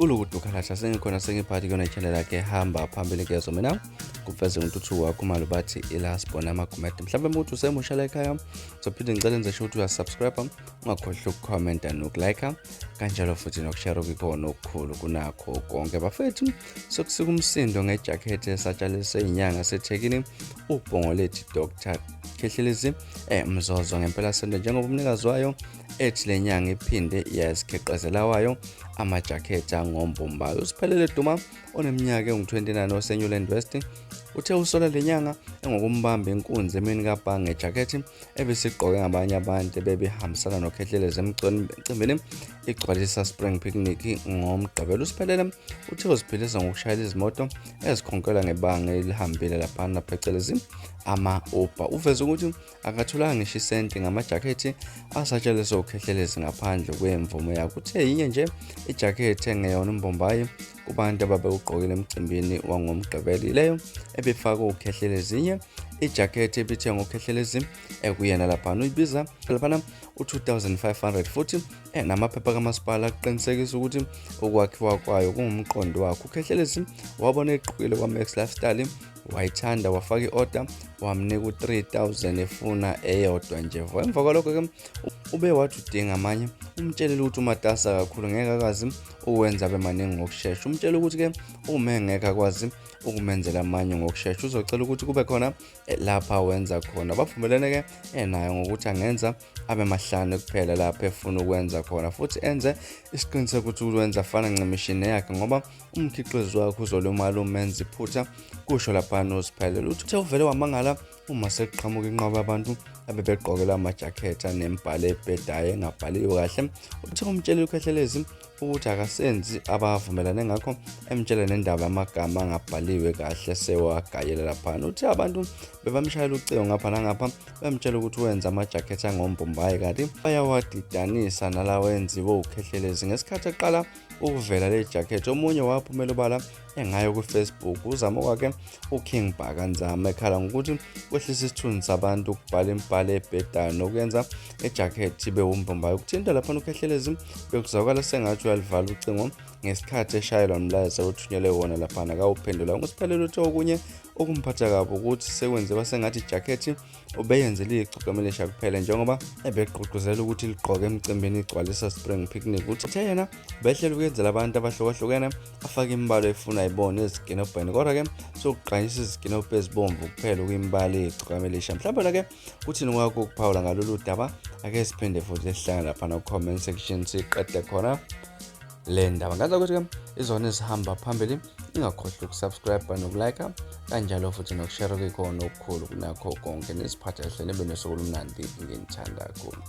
Kulukudu khalasha sengikhona sengiphathi kuyona channel yakhe hamba phambili kezo mina kuveze uNtuthu wakho umalo bathi ilasbona amagumede. Mhlawumbe umuntu usemusha la ekhaya uzophinde ngicela enze sure ukuthi uyasubscribe, ungakhohlwa ukukhomenta nokulike kanjalo futhi nokushare okuyikona okukhulu kunakho konke. Bafethu, sokusika umsindo ngejakhethi esatshalise inyanga seThekwini uBhongolethi Dr Khehlelezi Mzozo ngempela sonto, njengoba umnikazi wayo ethi le nyanga iphinde yazikhiqizela wayo amajakhethi angombombayo. USiphelele Duma oneminyaka engu-29 waseNewland West uthe usola le nyanga engokumbamba inkunzi emini kabha ngejakhethi ebesigqoke ngabanye abantu ebebehambisana noKhehlelezi emcimbini igcwalisa Spring Picnic ngoMgqibelo. USiphelele uthe uziphilisa ngokushayela izimoto ezikhonkelwa ngebanga elihambile laphana phecelezi ama-Uber. Uveze ukuthi akatholanga ngisho isenti ngamajakhethi asatshalisa uKhehlelezi ngaphandle kwemvumo yakhe. Uthe yinye nje ijakhethi engeyona umbombayi kubantu ababewugqokile emcimbini wangoMgqibelo, yileyo ebifakwe uKhehlelezi. Inye ijakhethi ebithengwe uKhehlelezi ekuyena laphana uyibiza laphana u-2500 futhi namaphepha kamasipala aqinisekisa ukuthi ukwakhiwa kwayo kungumqondo wakhe. UKhehlelezi wabona egqokile kwaMax Lifestyle, wayithanda, wafaka i-order, wamnika u-3000 efuna eyodwa nje. Emva kwalokho-ke ube wathi udinga amanye, umtshelile ukuthi umatasa kakhulu ngeke akwazi ukwenza abe maningi ngokushesha. Umtshela ukuthi-ke uma engeke akwazi ukumenzela amanye ngokushesha uzocela ukuthi kube khona lapha wenza khona. Bavumelene-ke naye ngokuthi angenza abe mahlanu kuphela lapho efuna ukwenza khona, futhi enze isiqiniseko ukuthi uwenza afana ncimishini neyakhe ngoba umkhiqizo wakhe uzolimala umenza iphutha, kusho laphana uSiphelele. Uthe uvele wamangala uma sekuqhamuka inqwaba yabantu abebegqokela amajakhethi anembhalo ebhedayo engabhaliwe kahle. Uthe umtshelile uKhehlelezi ukuthi akasenzi abavumelane ngakho, emtshela nendaba yamagama angabhaliwe kahle sewagayela laphana. Uthe abantu bebamshayela ucingo ngapha nangapha bemtshela ukuthi wenza amajakhethi angombombayi kanti bayawadidanisa nalawo enziwe uKhehlelezi. Ngesikhathi eqala ukuvela le jakhethi, omunye waphumela obala engayo ku-Facebook uzama kwakhe uKing Bhaka Nzama ekhala ngokuthi kwehlisa isithunzi sabantu ukubhala imibhalo ebhedayo nokuyenza ejakhethi ibe wumbombayi. Ukuthinta laphana uKhehlelezi bekuzwakala sengathi uyalivala ucingo ngesikhathi eshayelwa umlayezo othunyelwe wona laphana kawuphendula. USiphelele uthe okunye okumphatha kabi ukuthi sekwenziwa sengathi ijakhethi ubeyenzele igcokama kuphela, njengoba ebegqugquzela ukuthi ligqoke emcimbini igcwalisa Spring Picnic. Uthe yena behlela ukuyenzela abantu abahlukahlukene afake imibalo efuna ibone ezikinobheni, kodwa-ke sokugqanyisa izikinobho ezibomvu kuphela okuyimbalo yegcokama elisha. Mhlawumbe-ke kuthini kwakho ukuphawula ngalolu daba? Ake siphinde futhi sihlangane laphana ku-comment section siqede khona le ndaba. Ngazi ukuthi-ke izona ezihamba phambili, ingakhohlwa ukusubscribe nokulike kanjalo futhi nokushare kuyikona okukhulu kunakho konke. Niziphathe kahle, nibe nosuku olumnandi, nginithanda kakhulu.